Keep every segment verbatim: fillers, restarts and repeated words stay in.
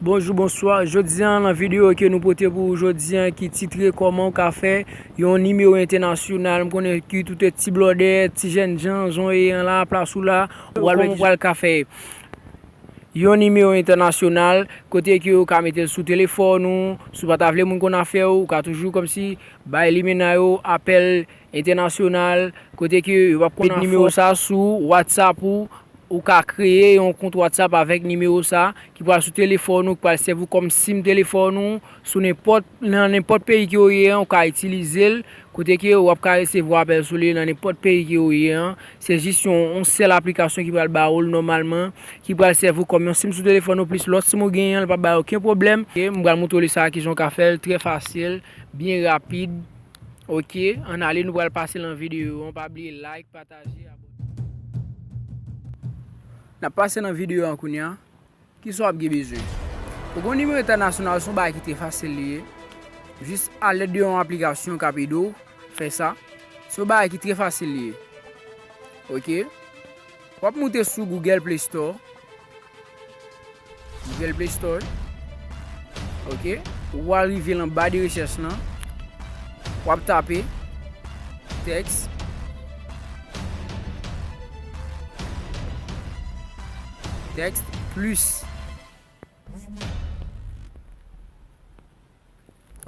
Bonjou, bonswa. Jodi a, nan videyo ke nou pote pou ou jodi a, ki titre Kòman w ka fè yon nimewo entènasyonal. M konnen ki tout ti blòdè, ti jènjan, jan w ye an la, plas ou la, w al wè kòman w pral ka fè yon nimewo entènasyonal, kote ke ou ka mete l sou telefòn ou, si w pa ta vle moun konn afè w, ou ka toujou kòmsi bay limena yo apèl entènasyonal, kote ke yo p ap konn afè w. Met nimewo sa sou WhatsApp ou, ou ka kreye yon kont WhatsApp avèk nimewo sa ki pral sou telefòn ou, ki pral sèvi w kòm sim telefòn ou, sou nenpòt, nan nenpòt peyi ke w ye an, ou ka itilize l, kote ke w ap ka resevwa apèl sou li nan nenpòt peyi ke w ye an. Se jis yon, yon sèl aplikasyon ki pral ba ou l nòmalman, ki pral sèvi w kòm yon sim sou telefòn ou, plis lòt sim ou genyen an, li p ap bay okenn pwoblèm. Ok, m pral montre w li sa, kijan w ka fè l, trè fasil, byen rapid. Ok, ann ale, nou pral pase nan videyo an. Pa bliye like, pataje, abòne. N ap pase nan videyo an kounye a. Kisa w ap gen bezwen? Pou gen yon nimewo entènasyonal, se yon bagay ki trè fasil li ye. Jis alèd de yon aplikasyon k ap ede w fè sa. Se yon bagay ki trè fasil li ye. Ok? W ap moute sou Google Play Store. Google Play Store. Ok. W a rive l anba de rechèch lan. W ap tape tèks. Tèks plis.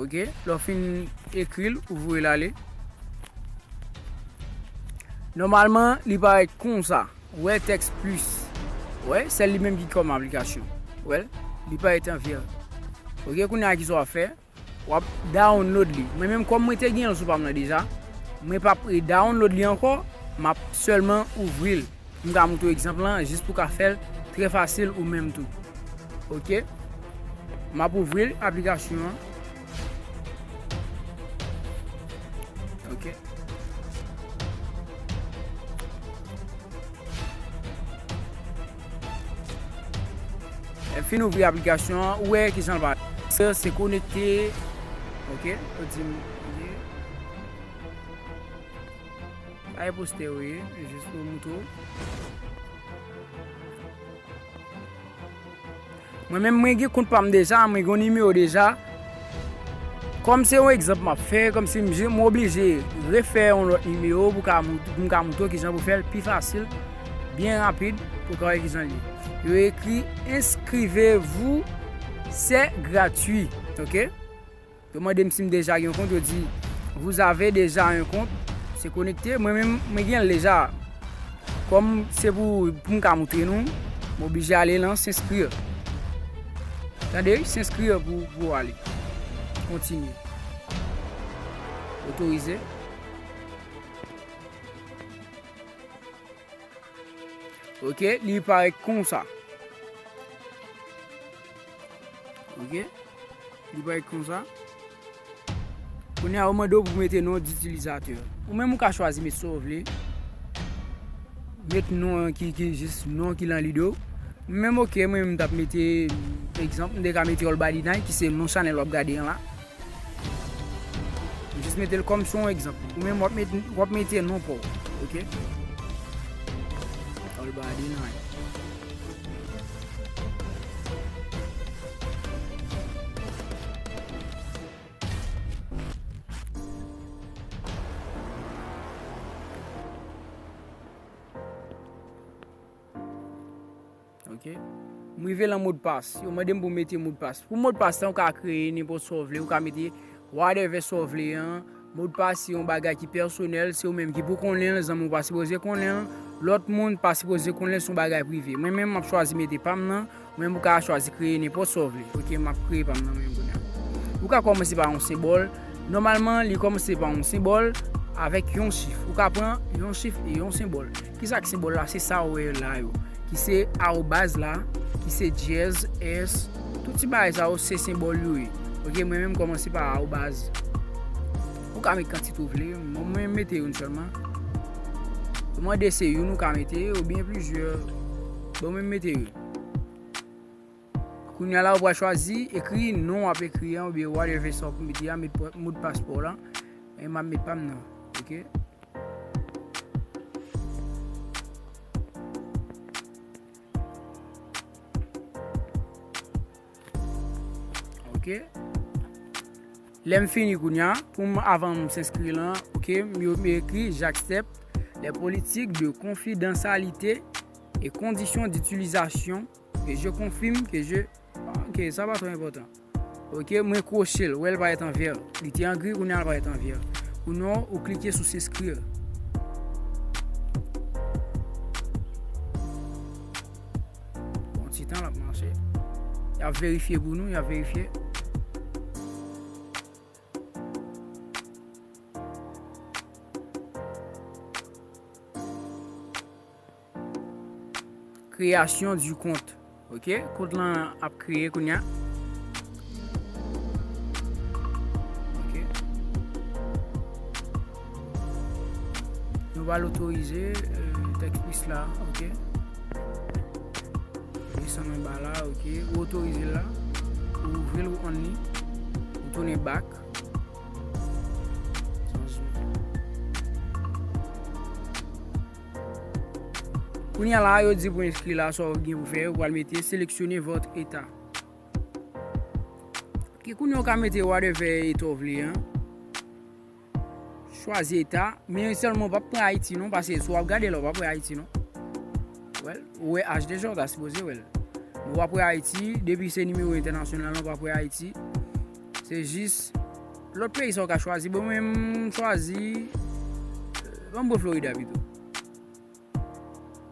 Ok, lè w fin ekri l, ou voye l ale. Nòmalman, li parèt konsa. Ou wè tèks plis. Ou wè, sèl li menm ki kòm aplikasyon. Ou wè l? Li parèt an vè. Ok, kounye a kisa w ap fè? W ap download li. Mwen menm, kòm mwen te gen l sou pa m nan deja, mwen p ap redownload li ankò, m ap sèlman ouvri l. M ka montre w egzanp lan, jis pou w ka fè l trè fasil ou menm tou. Ok? M ap ouvri aplikasyon an. Ok. Lè m fin ouvri aplikasyon an, ou wè kijan l parèt. Se, se konekte. Ok, yo di m, ok. Sa e postè yo ye, jis pou montre w. Mwen menm, mwen gen kont pa m deja, mwen gen yon nimewo deja. Kòm se yon egzanp m ap fè, kòmsi m, m oblije refè yon lòt nimewo pou ka mont-, pou m ka montre w kijan pou fè l pi fasil, byen rapid, pou w ka wè kijan l ye. Yo ekri, inscrivez-vous, c'est gratuit. Ok? Yo mande m si m deja gen yon kont, yo di, vous avez déjà un compte, se konekte. Mwen menm, mwen gen l deja. Kòm se pou, pou m ka montre nou, m oblije ale nan s'inscrire. Tande, s'inscrire pou, pou ale. Kontinye. Otorize. Ok, li parèt konsa. Ok, li parèt konsa. Kounye a, yo mande w pou mete non ditilizatè. Ou menm ou ka chwazi met sa w vle. Met non an ki, ki jis non ki lan lide w. Mwen menm, ok, mwen menm m t ap mete, egzanp, m te ka mete All Body Night, ki se non chanèl w ap gade an la. M jis mete l kòm se yon egzanp. Ou menm w ap met-, w ap mete non pa w. Ok? All Body Night. Ok. M rive lan modpas. Yo mande m pou m mete modpas. Pou modpas lan, ou ka kreye nenpòt sa w vle. Ou ka mete whatever sa w vle an. Modpas se yon bagay ki pèsonèl. Se ou menm ki pou konnen l. Zanmi w pa sipoze konnen l. Lòt moun pa sipoze konnen l. Se yon bagay prive. Mwen menm, m ap chwazi mete pa m nan. Ou menm ou ka chwazi kreye nenpòt sa w vle. Ok, m ap kreye pa m nan mwen kounye a. Ou ka kòmanse pa yon senbòl. Nòmalman, li kòmanse pa yon senbòl avèk yon chif. Ou ka pran yon chif e yon senbòl. Kisa k senbòl la? Se sa w wè la yo. Ki se awobaz la, ki se dyèz, S, tout ti bagay sa yo se senbòl yo ye. Ok, mwen menm kòmanse pa awobaz. Ou ka met kantite w vle, mwen, mwen mete youn sèlman. Ou mande se youn ou ka mete, oubyen plizyè. Bon, mwen mete youn. Kounye a la, ou pral chwazi, ekri non w ap ekri an, oubyen whatever sa w ap mete a, met pa-, modpas pa w la. E m ap met pa m nan, ok? Ok. Lè m fini kounye a, pou m, avan m enskri lan, ok, m yo m ekri: J'accepte les politiques de confidentialité et conditions d'utilisation et je confirme que je, ok, sa pa twò enpòtan. Ok, mwen kwoche l, wè l parèt an vè. Li te an gri, kounye a l parèt an vè. Kounye a, ou klike sou s'inscrire. Bon, ti tan l ap mache. Y ap verifye pou nou, y ap verifye. Création du compte. Ok, kont lan ap kreye kounye a. Ok. Nou va l otorize, euh, tèks plis la, ok. Desann anba la, ok. Ou otorize l la. Ou ouvri l, ou on li. Ou tounen back. Kounye a la, yo di pou enskri la, sa w gen pou fè, ou pral mete sélectionnez votre état. Ki kounye a ou ka mete whatever eta w vle an. Chwazi eta, men sèlman w p ap pran Ayiti non, paske si w ap gade la, w p ap wè Ayiti non. Well, ou wè H deja, w ta sipoze wè l. Men w p ap wè Ayiti, depi se nimewo entènasyonal, w p ap wè Ayiti. Se jis lòt peyi sa w ka chwazi. Bon, mwen, m chwazi, euh, ban m pran Florida pito.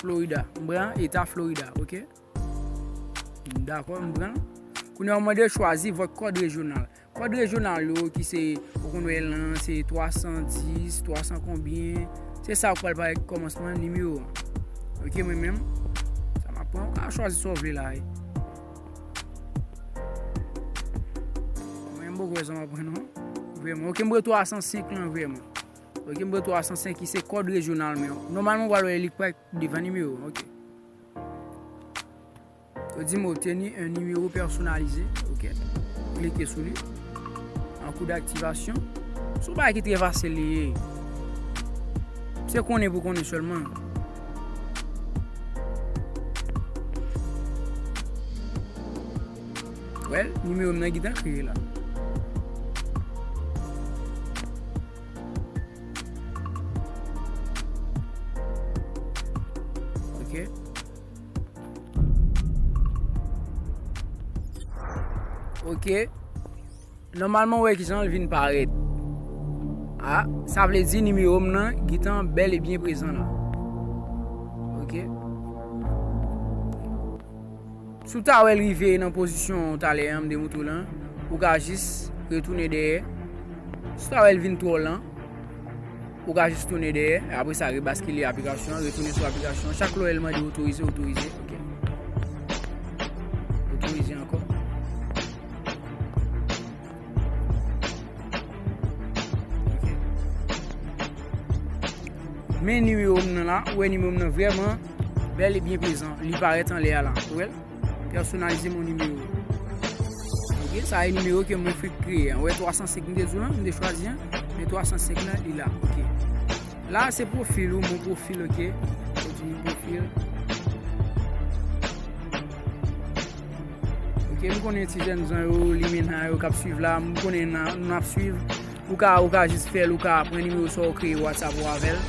Florida. M pran eta Florida, ok? M dakò, m pran. Kounye a, w mande chwazi votre code régional. Kòd rejyonal yo ki se, ou konn wè lan, se twa san dis, twa san konbyen. Se sa k pral parèt kòmansman nimewo an. Ok, mwen menm, sa m ap pran, ou ka chwazi sa w vle la, wi. Mwen, m poko wè sa m ap pran, non. Vrèman. Ok, m pran twa san senk lan, vrèman. Ok, m pran twa san senk ki se kòd rejyonal mwen. Nòmalman, ou pral wè li k pa devan nimewo an, ok. Yo di m obtenir un numéro personnalisé. Ok. Klike sou li. En cours d'activation. Se yon bagay ki trè fasil li ye. Se konnen pou konnen sèlman. Well, nimewo m nan gentan kreye la. Ok. Ok. Nòmalman, w wè kijan l vin parèt. A, sa vle di nimewo m nan gentan bèl e byen prezan la. Ok. Si w ta wè l rive nan pozisyon talè an, m te montre w lan, ou ka jis retounen dèyè. Si w ta wè l vin twò lan, ou ka jis tounen dèyè, apre sa rebaskile aplikasyon an, retounen sou aplikasyon an. Chak lè w wè l mande otorize, otorize, ok. Otorize ankò. Ok. Men nimewo m nan la, ou wè nimewo m nan vrèman bèl e byen prezan. Li parèt anlè a la, ou wè l? Personnaliser mon numéro. Ok, sa e nimewo ke mwen fèk kreye an. Ou wè twa san senk m te di w lan, m te chwazi an, men twa san senk lan, li la. Ok. La, se pwofil ou, mon profil, ok. Kontinye pwofil. Ok, m konnen ti jèn jan yo, limena yo k ap swiv la, m konnen n a, n ap swiv. Ou ka, ou ka jis fè l, ou ka pran nimewo sa w kreye WhatsApp ou avè l.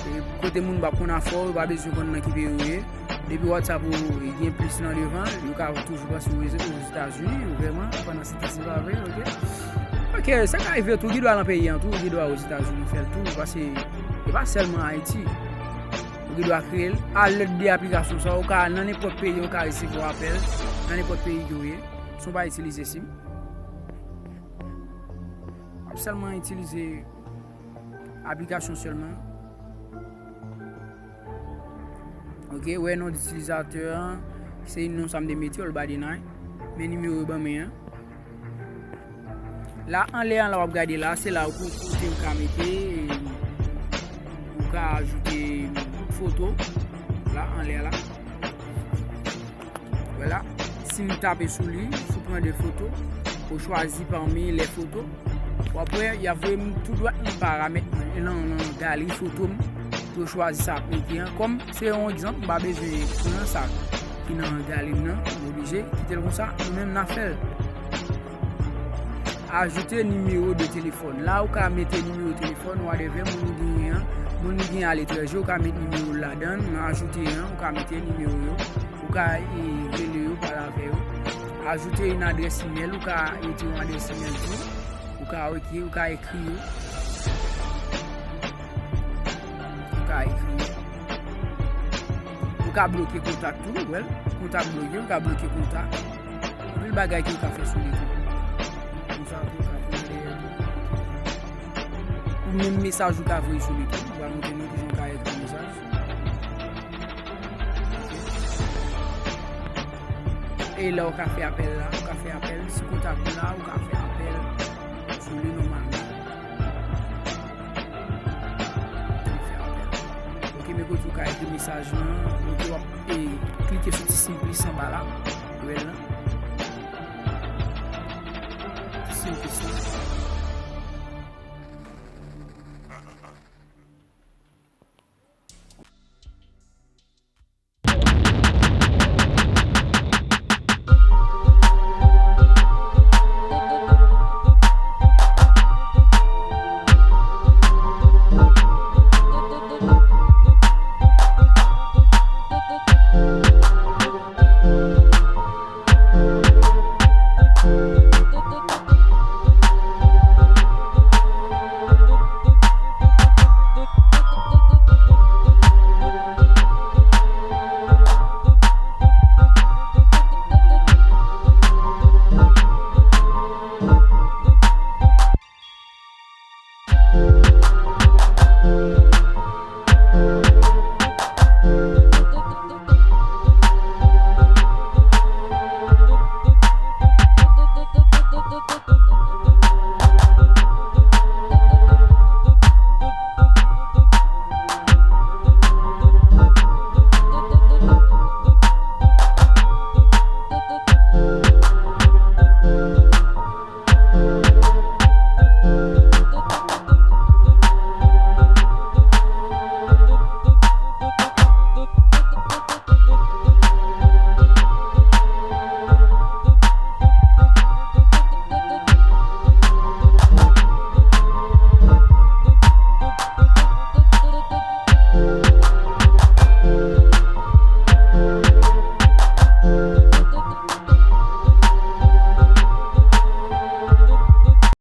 E kote moun p ap konn afè w, yo pa bezwen konn nan ki peyi w ye. Depi WhatsApp ou gen plis nan devan, yo ka toujou panse w Ozetazini, vrèman, pandan se tan se pa vre, ok? Ok, sa ka rive tou, gen dwa nan peyi an tou, gen dwa Ozetazini fè l tou, paske e pa sèlman Ayiti. Ou gen dwa kreye l. A lèd de aplikasyon sa, ou ka, nan nenpòt peyi, ou ka resevwa apèl, nan nenpòt peyi ke w ye, san w pa itilize sim. W ap sèlman itilize aplikasyon sèlman. Ok, wè non itilizatè an, se non sa m te mete, Olbadinay. Men nimewo yo ban mwen an. La, anlè an, la w ap gade la, se la ou kote ou ka mete, ou ka ajoute foto, la, anlè la. Vwala. Si m tape sou li, si w pran de foto, ou chwazi pami lè foto. Ou ap wè, y ap voye m tou dwat nan paramèt mwen, nan, nan galri foto m, pou yo chwazi sa ap mete an. Kòm se yon egzanp, m pa bezwen pran sa ki nan galri m nan, m oblije kite l konsa, nou menm n a fè l. Ajoute nimewo de telefòn. La ou ka mete nimewo telefòn, whatever moun ou genyen an. Moun ou genyen aletranje, ou ka met nimewo l ladan l. Nan ajoute an, ou ka mete nimewo yo. Ou ka e, rele yo, pale avè yo. Ajoute yon adrès imèl, ou ka mete yon adrès imèl tou. Ou ka, ok, ou ka ekri yo. Ou ka ekri yo. Ou ka bloke kontak tou, well, kontak bloke, ou ka bloke kontak. Anpil bagay ke ou ka fè sou li tou. Konsa tou, ou ka voye dèyè tou. Ou menm mesaj ou ka voye sou li tou. Ou va montre nou kijan ou ka ekri mesaj. E la ou ka fè apèl la, ou ka fè apèl, si kontak ou la, ou ka fè apèl sou li nòmalman. Ou fè apèl. Ok, men kote ou ka ekri mesaj lan, ok, w ap, e, klike sou ti siy plis anba la, ou wè l lan. Ti siy plis lan.